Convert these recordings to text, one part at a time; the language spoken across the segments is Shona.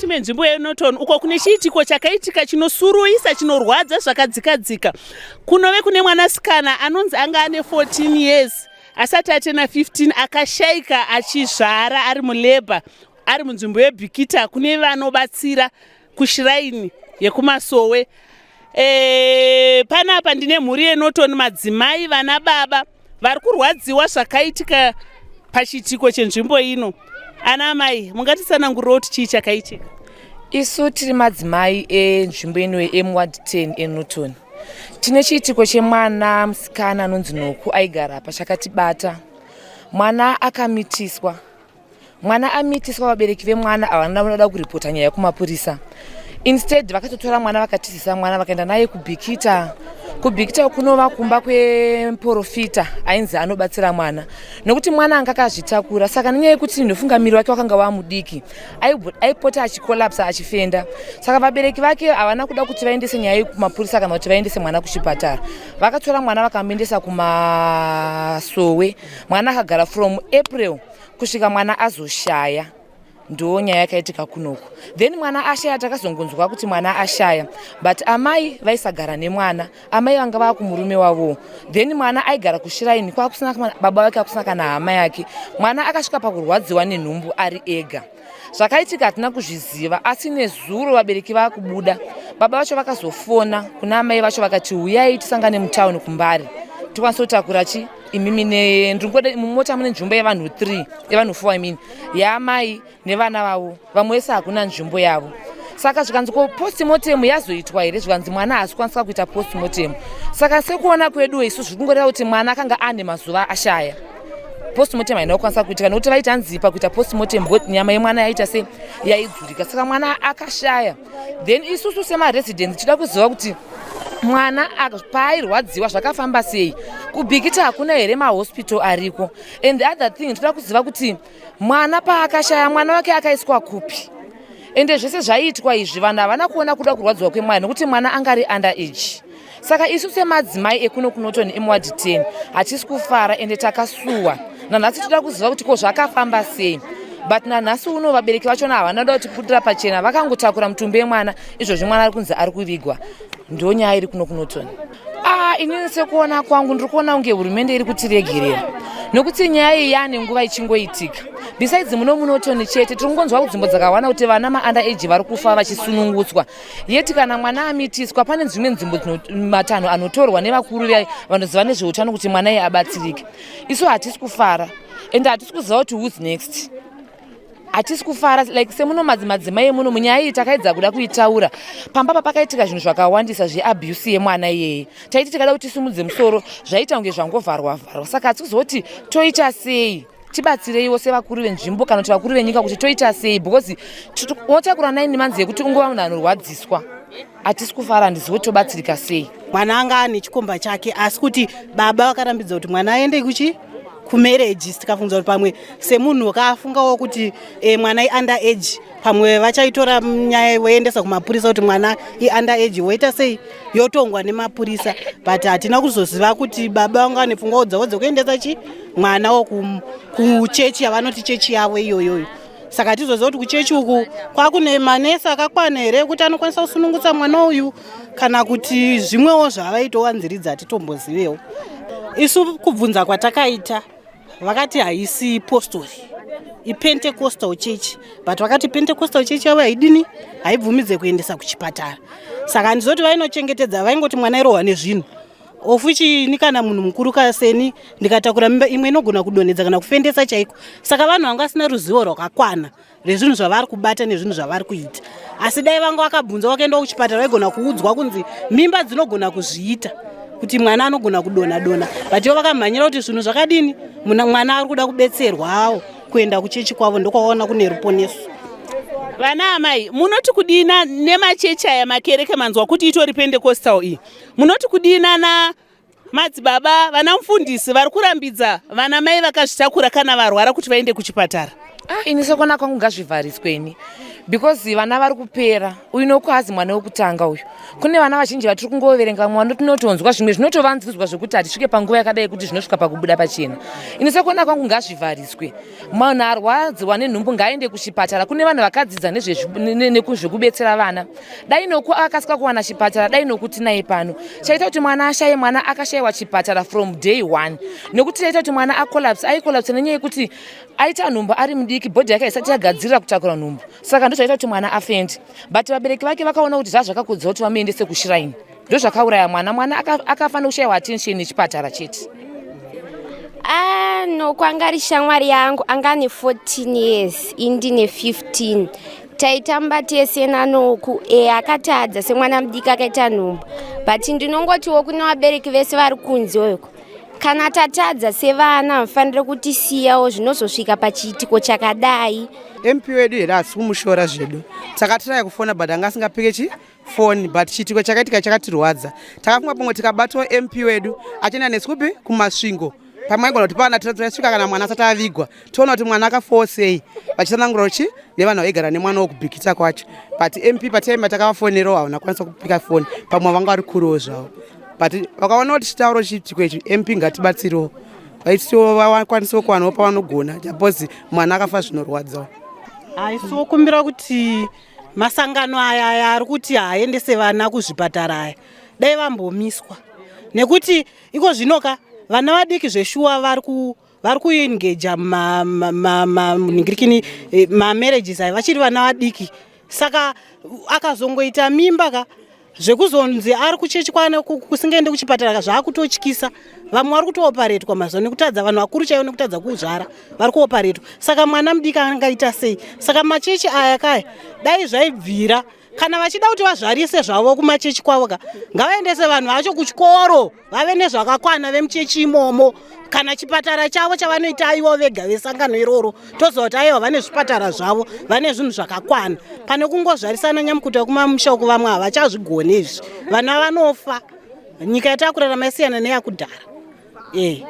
mukati menzvimbo yeNorton uko kune chiitiko chakaitika chinosuruisa, chinorwadza zvakadzikadzika. Kunove kune mwanasikana anonzi anga ane 14 years asati atena 15, akashaika achizvara ari mulabor, ari munzvimbo yeBikita kune vanobatsira kushrine yekuMasowe. Panapa ndine mhuri yeNorton, madzimai, vana baba vari kurwadziwa zvakaitika pachiitiko chenzvimbo ino. Ana amai, mungatitsanangurirawo kuti chii chakaitika? Isu tiri madzimai enzvimbo ino yemuward 10 eNorton. Tine chiitiko chemwana musikana anonzi Noku aigara pachakatibata. Mwana akamitiswa. Mwana amitiswa, vabereki vemwana havana kuda kuripota nyaya kumapurisa. Instead vakatotora mwana, vakatizisa mwana, vakaenda naye kuBikita. KuBikita kunova kumba kwemuprofita ainzi anobatsira mwana, nokuti mwana anga akazvitakura. Saka nenyaya yekuti ndofunga miri wake wakanga wamudiki, aipota achicollapsa, achifenda. Saka vabereki vake havana kuda kuti vaendese nyaya kumapurisa kana kuti vaendese mwana kuchipatara. Vakatora mwana, vakamuendesa kumasowe. Mwana akagara from April kusvika mwana azoshaya. Ndo nyaya yakaitika kunoku. Then mwana ashaya, takazongonzwa kuti mwana ashaya, but amai vaisagara nemwana. Amai vanga vava kumurume wavo. Then mwana aigara kushrine kwakusina baba vake, akusina kana hama yake. Mwana akasvika pakurwadziwa nenhumbu ari ega. Zvakaitika hatina kuzviziva, asi nezuro vabereki vakubuda, baba vacho vakazofona kuna amai vacho, vakati, "Uyai tisangane mutauni kuMbare, tikwanise kutakura chi imimi." Ndirikuda mumota mune nzvimbo yevanhu 3, yevanhu 4, I mean, yaamai nevana vavo. Vamwe vese hakuna nzvimbo yavo. Saka zvikanzi, "Ko postmortem yazoitwa here?" Zvikanzi mwana haasi kukwanisa kuita postmortem. Saka sekuona kwedu isu, zviri kungoreva kuti mwana akanga ane mazuva ashaya. Postmortem haina kukwanisa kuitika nokuti vaiti hanzi pakuita postmortem nyama yemwana yaita se yaidzurika. Saka mwana akashaya. Then isusu semaresidents tida kuziva kuti mwana paairwadziwa zvakafamba sei. KuBikita hakuna here mahospital ariko? And the other thing, toda kuziva kuti mwana paakashaya, mwana wake akaiswa kupi? Ende zvese zvaiitwa izvi, vanhu havana kuona kuda kurwadziwa kwemwana, nekuti mwana anga ari under age. Saka isu semadzimai ekuno kuNorton, emuward 10, hatisi kufara ende takasuwa. Nanhasi toda kuziva kuti ko zvakafamba sei. But nanhasi uno vabereki vachona havana kuda kutibudira pachena. Vakangotakura mutumbi wemwana. Izvozvi mwana ari kunzi ari kuvigwa. Ndo nyaya iri kuno kuNorton. Ah, inini sekuona kwangu, ndiri kuona kunge hurumende iri kutiregerera, nokuti nyaya iyi yaane nguva ichingoitika. Besides muno muNorton chete, tiri kungonzwa kudzimbo dzakawanda kuti vana maunder age vari kufa vachisunungutswa. Yeti kana mwana amitiswa, pane dzimwe nzvimbo, matanho anotorwa nevakuru vanoziva nezveutano kuti mwana iye abatsirike. Isu hatisi kufara ende hatisi kuziva kuti who's next. Hatisi kufara like semuno madzimai emuno. Munyaya iyi takaedza kuda kuitaura pamba papakaitika zvinhu zvakawandisa zveabuse yemwana iyeye. Taiti tikada kuti tisimudze musoro, zvaita kunge zvangovharwa vharwa. Saka hatisi kuziva kuti toita sei. Tibatsireiwo sevakuru venzvimbo kana kuti vakuru venyika kuti toita sei, because wotakura 9 months yekuti ungova munhu anorwadziswa. Hatisi kufara, handizivi kuti tobatsirika sei. Mwana anga ane chikomba chake, asi kuti baba vakarambidza kuti mwana aende kuchi kumarriage. Tikafunza kuti pamwe semunhu wakafungawo kuti mwana iunder age, pamwe vachaitora nyaya voendesa kumapurisa kuti mwana iunder age, voita sei, yotongwa nemapurisa. But hatina kuzoziva kuti baba vanga vane pfungwawo dzavo dzekuendesa chi mwana kuchechi yavanoti chechi yavo iyoyoyo. Saka hatizoziva kuti kuchechi uku kwakune manesi akakwana here ekuti anokwanisa kusunungutsa mwana uyu, kana kuti zvimwewo zvavaitowanziridza, hatitombozivewo isu. Kubvunza kwatakaita, vakati haisi postori, iPentecostal church, but vakati Pentecostal church yavo haidini, haibvumidze kuendesa kuchipatara. Saka handizoti vainochengetedza, vaingoti mwana irohwa nezvinhu ofuchini. Kana munhu mukuru kaseni, ndikatakura mimba, imwe inogona kudonhedza kana kufendesa chaiko. Saka vanhu vanga vasina ruzivo rwakakwana rezvinhu zvavari kubata nezvinhu zvavari kuita. Asi dai vanga vakabvunza, vakaenda kuchipatara, vaigona kuudzwa kunzi mimba dzinogona kuzviita kuti mwana anogona kudonha donha. But ivo vakamhanyira kuti zvinhu zvakadini, mwana ari kuda kubetserwawo kuenda kuchechi kwavo, ndokwaona kune ruponeso. Vana amai, munoti kudina nemachechi aya, makereke? Manzwa kuti itori Pentecostal iyi. Munoti kudina na madzibaba, vana mufundisi vari kurambidza vana mai vakazvitakura kana varwara kuti vaende kuchipatara? Ah, ini sekuona kwangu, ngazvivharisweni. Because vana vari kupera. Uyu Noku hazi mwana wekutanga uyu. Kune vana vazhinji vatiri kungoverenga, vamwe vanotinotonzwa zvimwe zvinotovanzwidzwa zvekuti hatisvike panguva yakadai kuti zvinosvika pakubuda pachena. Ini sekuona kwangu ngazvivhariswe. Munhu arwadziwa nenhumbu ngaaende kuchipatara. Kune vanhu vakadzidza nezvekubetsera vana. Dai Noku akasika kuwana chipatara, dai Noku tinaye pano. Chaita kuti mwana ashaye, mwana akashayiwa chipatara from day one. Nekuti chaita kuti mwana acollapse, aicollapse nenyaya yekuti aita nhumbu ari mudiki, body yake haisati yagadzirira kutakura nhumbu, saka ndozvaita kuti mwana afende. But vabereki vake vakaona kuti zvaa zvakakodzera kuti vamuendese kushrine, ndozvakauraya mwana. Mwana akafanira kushayiwa attention nechipatara chete. Ah, Noku anga ari shamwari yangu, anga ane 14 years, ini ndine 15. Taitamba tese naNoku. Akatadza semwana mudiki, akaita nhumbu, but ndinongotiwo kune vabereki vese vari kunze uko, kana tatadza sevana hamufaniri kutisiyawo zvinozosvika pachiitiko chakadai. MP wedu here, hasi kumushora zvedu. Takatiraya kufona but anga asingapike chi foni, but chiitiko chakaitika chakatirwadza. Takafunga pamwe tikabatwa MP wedu achienda nesu kupi, kuMasvingo, pamwe aigona kuti pana tasvika kana mwana asati avigwa, toona kuti mwana akafawo sei, vachitsanangura chi nevanhu vaigara nemwana wokubhikita kwacho. But MP pataima takavafonerawo, havana kwanisa kupika foni. Pamwe vanga vari kuriwo zvavo, but vakaona kuti chitauro chiitiko ichi, MP ngatibatsirewo, vaitiwo vakwanisewo kuwanawo pavanogona, because mwana akafa zvinorwadzawo. Haisiwokumbira kuti masangano aya aya ari kuti haaendese vana kuzvipatara aya, dai vambomiswa, nekuti iko zvinoka vana vadiki zveshuwa vari kuengeja manhingirikini, mamarriages aya vachiri vana vadiki. Saka akazongoita mimba ka, zvekuzonzi ari kuchechi kwana kusingaende kuchipatara zvaakutotyisa. Vamwe vari kutooparetwa mazuva nekutadza, vanhu vakuru chaivo nekutadza kuzvara vari kuoparetwa. Saka mwana mudiki angaita sei? Saka machechi aya kaya, dai zvaibvira, kana vachida kuti vazvarise zvavo kumachechi kwavo ka, ngavaendese vanhu vacho kuchikoro, vave nezvakakwana vemuchechi imomo, kana chipatara chavo chavanoita ivo vega vesangano iroro. Toziva kuti aiwa, vane zvipatara zvavo, vane zvinhu zvakakwana, pane kungozvarisana nyamukuta kumamusha uku. Vamwe havachazvigoni izvi, vana vanofa. Nyika yatakurarama isiyana neyakudhara.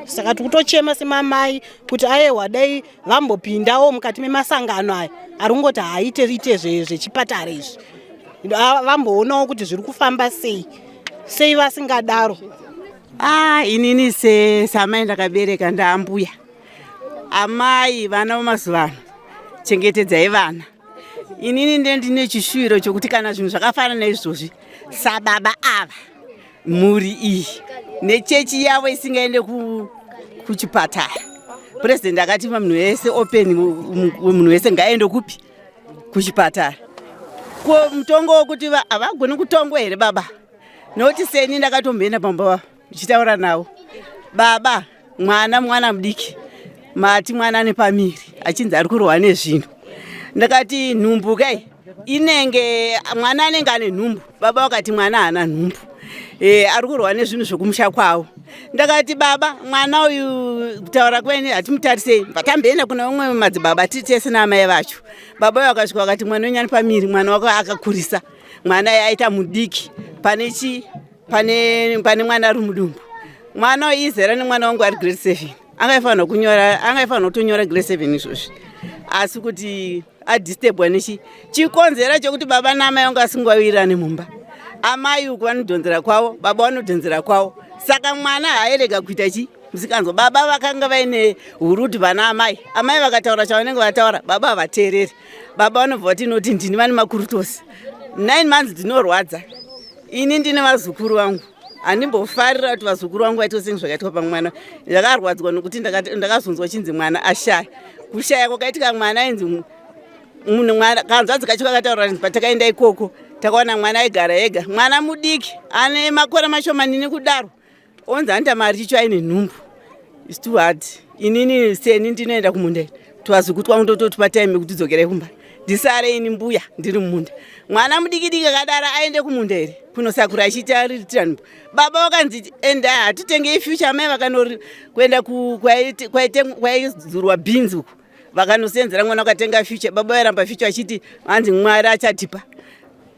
Saka tikutochema semamai kuti aiwa, dai vambopindawo mukati memasangano aya ari kungoti haaite ite zvechipatara izvi, vamboonawo kuti zviri kufamba sei. Sei vasingadaro? Ah, inini samai ndakabereka, ndaambuya amai. Vana vemazuva ano, chengetedzai vana. Inini nde ndine chishuwiro chokuti kana zvinhu zvakafanana naizvozvi, sababa ava, mhuri iyi nechechi yavo isingaende kuchipatara, purezidendi akati munhu wese open, munhu wese ngaende kupi? Kuchipatara. Ko mutongo wokuti havagoni kutongwa here baba? Nokuti seni ndakatomboenda pamba vavo ndichitaura navo, baba, mwana mudiki, mati mwana ane pamiri, achinzi ari kurohwa nezvinhu. Ndakati nhumbu kai inenge, mwana anenge ane nhumbu. Baba vakati mwana haana nhumbu, ari kurwa nezvinhu zvokumusha kwavo. Ndakati baba, mwana uyu kutaura kwene hatimutarisei, vatamboenda kuna umwe madzibaba tiri tese naamai vacho. Baba uyu akasvika vakati mwana wenyu ari pamiri, mwana wako akakurisa, mwana aita mudiki, pane chi pane mwana ari mudumbu. Mwana uyu izera nemwana wangu ari grade 7, angaifanira kunyora, angaifanira kutonyora grade 7 izvozvi, asi kuti adisturbwa nechi chikonzera chokuti baba naamai vangu asingawirirani mumba. Amai uku vanodhonzera kwavo, baba vanodhonzera kwavo, saka mwana haairega kuita chi musikanzwa. Baba vakanga vaine urude vana amai. Amai vakataura chavanenge vataura, baba havateereri. Baba vanobva vati inoti ndini vane makurutosi. 9 months ndinorwadza. Ini ndine vazukuru vangu, handimbofarira kuti vazukuru vangu vaite senge zvakaitwa pamwana. Ndakarwadzwa nokuti ndakazonzwa chinzi mwana ashaya. Kushaya kwakaitika mwana ainzi munhu mwana kanzvadzi kacho kakataura kuti patakaenda ikoko takaona mwana aigara ega, mwana mudiki ane makore mashomanini kudaro, onzi anoita mari chicho aine nhumbu. It's too hard. Inini seni ndinoenda kumunda, twazukuru twangu ndototupa time yekuti dzokerai kumba, ndisare ini mbuya ndiri mumunda. Mwana mudiki diki akadaro aende kumunda here kunosakura achiita riritira nhumbu? Baba vakanzi enda hatitengei future. Amai vakanori kuenda kwaidzurwa bhinzi uku, vakanosenzera mwana, vakatenga future. Baba vairamba future achiti hanzi Mwari achatipa.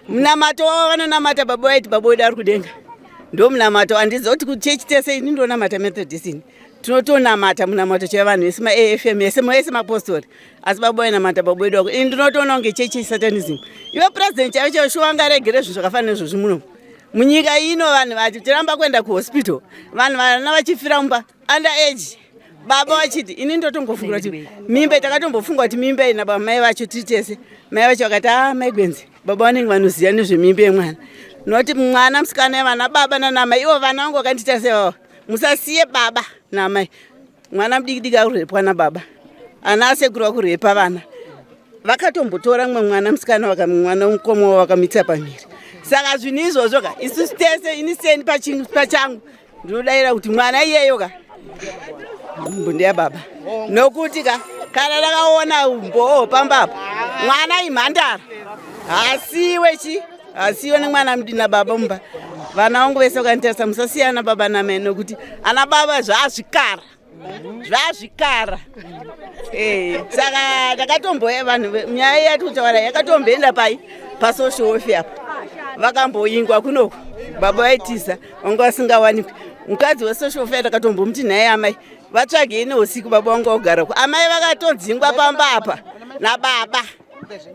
Munamato wavo vanonamata, baba vaiti baba wedu ari kudenga, ndo munamato. Handiziva kuti kuchechi tese, ini ndonamata Methodist ini. Tinotonamata munamato chaivo vanhu vese maAFM ese ese mapostori asi baba vainamata baba wedu wako. Ini ndinotoona kunge chechi yesatanism. Iwe president chaivo chaivo shuwa angaregere zvinhu zvakafanana nezvozvi muno munyika ino. Vanhu vachiramba kuenda kuhospital, vanhu vana vachifira mumba under age, baba vachiti ini ndotongofungira kuti mimba, takatombofunga kuti mimba ina baba mai vacho tiri tese. Mai vacho vakati, a ah, mai Gwenzi, baba vanenge vanoziva nezvemimba yemwana, noti mwana musikana yevana baba nanamai ivo vana vangu vakandiita sevavo. Musasiye baba namai, mwana mudiki diki akurepwa nababa, ana asekuru vakurepa vana. Vakatombotora mumwe mwana musikana, vakamwana mukoma wavo vakamuitisa pamiri. Saka zvinhu izvozvo ka, isusu tese, ini seni pachangu ndinodayira kuti mwana iyeyo ka ndeya baba, nokuti ka kana ndakaona mboo pambapa mwana imhandara, hasiwe chi hasiwe nemwana mudina baba mumba. Vana vangu vese vakanditarisa, musasiyana baba namai, nokuti ana baba zvazvikara zvazvikara. Saka ndakatomboya vanhu, nyaya yati kutaura yakatomboenda pai pasocial welfare apa, vakamboingwa kunoku, baba vaitiza, vanga vasingawanikwi. Mukadzi wesocial welfare takatombomuti, nhai amai, vatsvagei neusiku, baba vanga vogara. Amai vakatodzingwa pamba apa nababa.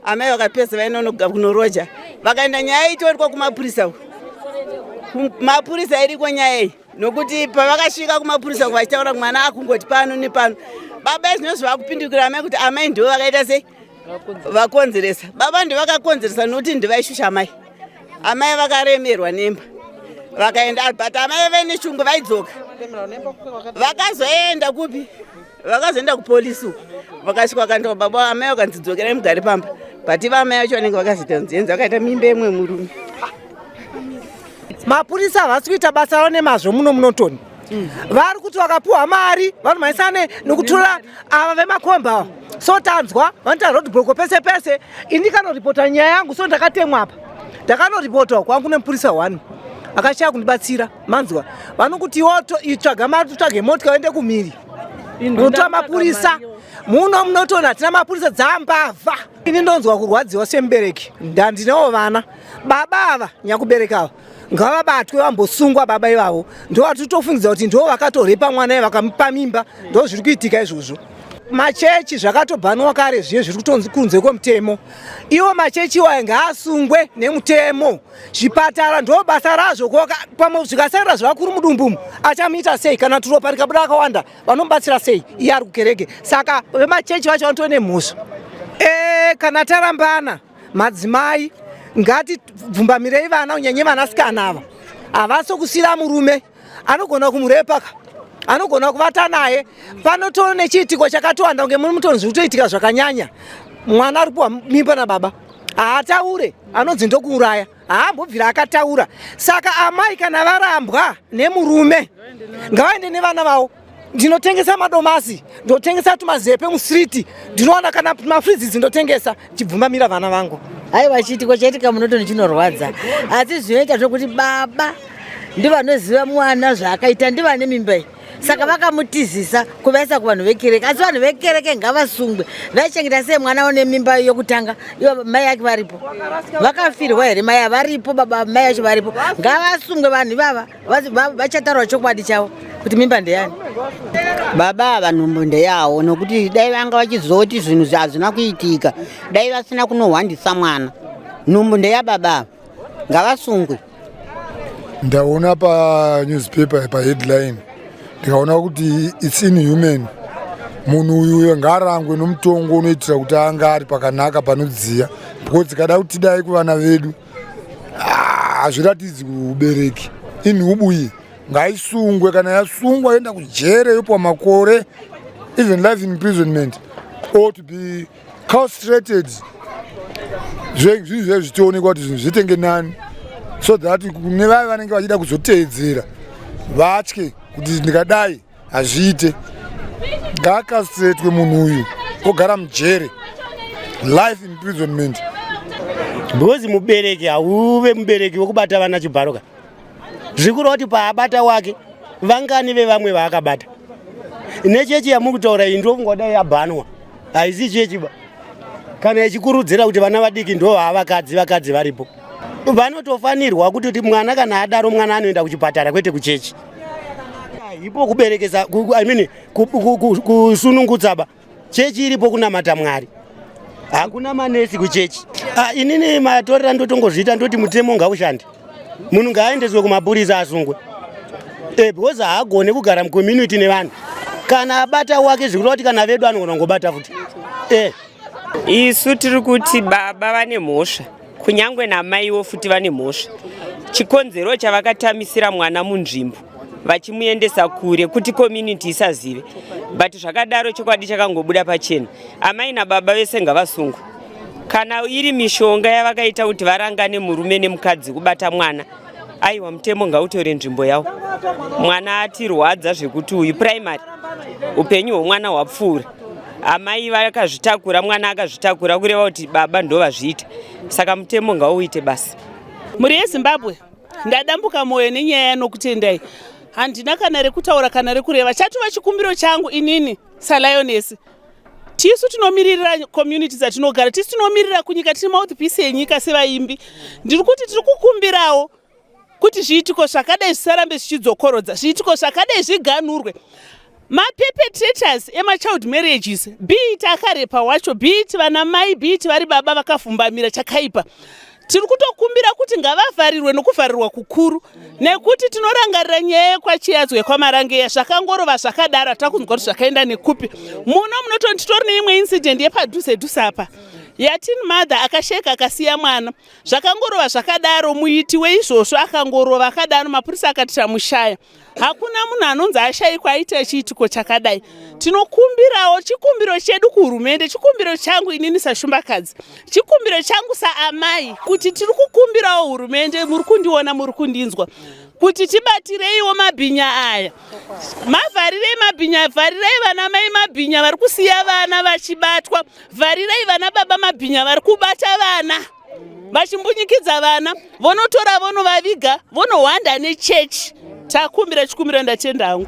Amai vakapedza vainonoga kunoroja, vakaenda. Nyaya itorikwa kumapurisa, mapurisa iriko nyaya iyi, nokuti pavakasvika kumapurisa vachitaura, mwana akungoti pano nepano. Baba izvino zvavakupindukira amai kuti amai ndivo vakaita sei, vakonzeresa. Baba ndivo vakakonzeresa nokuti ndivaishusha amai. Amai vakaremerwa nemba vakaenda, but amai vave neshungu, vaidzoka. Vakazoenda kupi? Vakazoenda kupolisi uku, vakasvika vakandiwa baba. Amai vakanzi, dzokerai mugare pamba, but vamai vacho vanenge vakazoita nzenza, vakaita mimba yemwe murume. Mapurisa havasi kuita basa ravo nemazvo muno muNorton. Vari kuti vakapiwa mari vanomhanyisane nekutura ava vemakomba ava. So tanzwa vanoita roadblock pese pese. Ini kanoripota nyaya yangu, so ndakatemwa apa, ndakanoripota kwangu nemupurisa one akashaya kundibatsira. Manzwa vanokuti iwo tsvaga mari, tutsvage motika uende kumhiri unotora mapurisa. Muno muNorton hatina mapurisa, dzambavha. Ini ndonzwa kurwadziwa semubereki, ndandinewo vana. Baba ava nyakubereka ava ngavabatwe vambosungwa. Baba ivavo ndo vatitofungidzira kuti ndo vakatorepa mwana iye vakamupa mimba. Ndo zviri kuitika izvozvo. Machechi zvakatobhanwa kare, zviye zviri kutonzi kunze kwemutemo. Iwo machechi iwayo ngaasungwe nemutemo. Zvipatara ndo basa razvo. Pamwe zvikasarira zvavakuru mudumbumu, achamuita sei? Kana turopa rikabuda akawanda, vanomubatsira sei iye ari kukereke? Saka vemachechi vacho vanotove nemhosva. Kana tarambana, madzimai ngatibvumbamirei vana, kunyanye vanasikana ava. Havasi kusira murume anogona kumurepa ka, anogona kuvata naye. Panotoo nechiitiko chakatowanda kunge muri mutonzi kutoitika zvakanyanya. Mwana ari kupiwa mimba nababa, haataure, anonzi ndokuuraya, haambobvira akataura. Saka amai kana varambwa nemurume ngavaende nevana vavo. Ndinotengesa madomasi, ndotengesa tumazepe mustreet, ndinowana kana mafrizisi, ndotengesa chibvumamira vana vangu. Aiwa, chiitiko chaitika muNorton chinorwadza, asi zvinoita zvokuti baba ndivanoziva mwana zvaakaita, ndivane mimba iyi, saka vakamutizisa kuvaisa kuvanhu vekereke. Asi vanhu vekereke ngavasungwe. Vaichengeta sei mwana une mimba yokutanga ivo mai yake varipo? Vakafirwa here mai avaripo, baba mai vacho varipo? Ngavasungwe vanhu ivava, vachataura chokwadi chavo kuti mimba ndeyani. Baba ava nhumbu ndeyawo, nokuti dai vanga vachizoti zvinhu hazvina kuitika, dai vasina kunohwandisa mwana. Nhumbu ndeyababa ava, ngavasungwe. Ndaona panewspaper paheadline, ndikaona kuti it's inhuman. Munhu uyu ngaarangwe nomutongo unoitira kuti anga ari pakanaka panodziya, because tikada kuti tidai kuvana vedu, hazviratidzi ubereki. Inhubu iyi ngaisungwe. Kana yasungwa, yoenda kujere, yopiwa makore, even life imprisonment or to be castrated. Zvinhu zvezvo zvichionekwa kuti zvinhu zvitenge nani, so that kune vaya vanenge vachida kuzoteedzera vatye kuti ndikadai hazviite. Ngaakastretwe munhu uyu, ogara mujere, life imprisonment. Because mubereki hauve mubereki wekubata vana chibharoka. Zvikureva kuti paabata wake, vangani vevamwe vaakabata? Nechechi yamuri kutaura iyi, ndofunga dai yabhanwa. Haisi chechi ba kana ichikurudzira kuti vana vadiki ndo vakadzi vakadzi varipo. Vanotofanirwa kuti mwana kana adaro, mwana anoenda kuchipatara, kwete kuchechi. Haipo kuberekesa, I mean kusunungutsa ba. Chechi iripo kunamata Mwari. Hakuna manesi kuchechi. Ah, inini matorera ndotongozviita ndoti mutemo ngaushande. Munhu ngaaendeswe kumapurisa asungwe. Eh, because haagone kugara mucommunity nevanhu. Kana abata wake zvikureva kuti kana vedu anogona kungobata futi. Eh. Isu tiri kuti baba vane mhosva kunyangwe namaiwo futi vane mhosva. Chikonzero chavakatamisira mwana munzvimbo vachimuendesa kure kuti community isazive, but zvakadaro chokwadi chakangobuda pachena. Amai nababa vese ngavasungwe. Kana iri mishonga yavakaita kuti varangane murume nemukadzi kubata mwana, aiwa mutemo ngautore nzvimbo yawo. Mwana atirwadza zvekuti uyu primary upenyu hwemwana hwapfuura. Amai vakazvitakura, mwana akazvitakura, kureva kuti baba ndovazviita, saka mutemo ngauite basa. Mhuri yeZimbabwe, ndadambuka mwoyo nenyaya yaNokutendai. Handina kana rekutaura kana rekureva. Chatova chikumbiro changu inini saLioness, tisu tinomiririra community dzatinogara, tisu tinomirira kunyika, tiri mouthpiece yenyika sevaimbi. Ndiri kuti tiri kukumbirawo kuti zviitiko zvakadai zvisarambe zvichidzokorodza, zviitiko zvakadai zviganurwe. Maperpetrators emachild marriages, be it akarepa wacho, be it vana mai, be it vari baba vakavhumbamira chakaipa, tiri kutokumbira kuti ngavavharirwe nokuvharirwa kukuru, nekuti tinorangarira nyaya yekwaChiyadzwa yekwaMarangeya, zvakangorova zvakadaro, hatakunzwa kuti zvakaenda nekupi. Muno munotoni titori neimwe incident yepadhuze dhuze apa yateen mother akasheka akasiya mwana, zvakangorova zvakadaro. Muiti weizvozvo akangorova akadaro, mapurisa akati tamushaya. Hakuna munhu anonzi ashayikwa aita chiitiko chakadai. Tinokumbirawo, chikumbiro chedu kuhurumende, chikumbiro changu inini saShumbakadzi, chikumbiro changu saamai, kuti tiri kukumbirawo hurumende, muri kundiona, muri kundinzwa, kuti tibatireiwo mabhinya aya, mavharirei mabhinya, vharirai vana mai mabhinya vari kusiya vana vachibatwa, vharirai vana baba mabhinya vari kubata vana vachimbunyikidza vana, vonotora vonovaviga, vonohwanda nechechi. Takumbira chikumbiro, ndatenda hangu.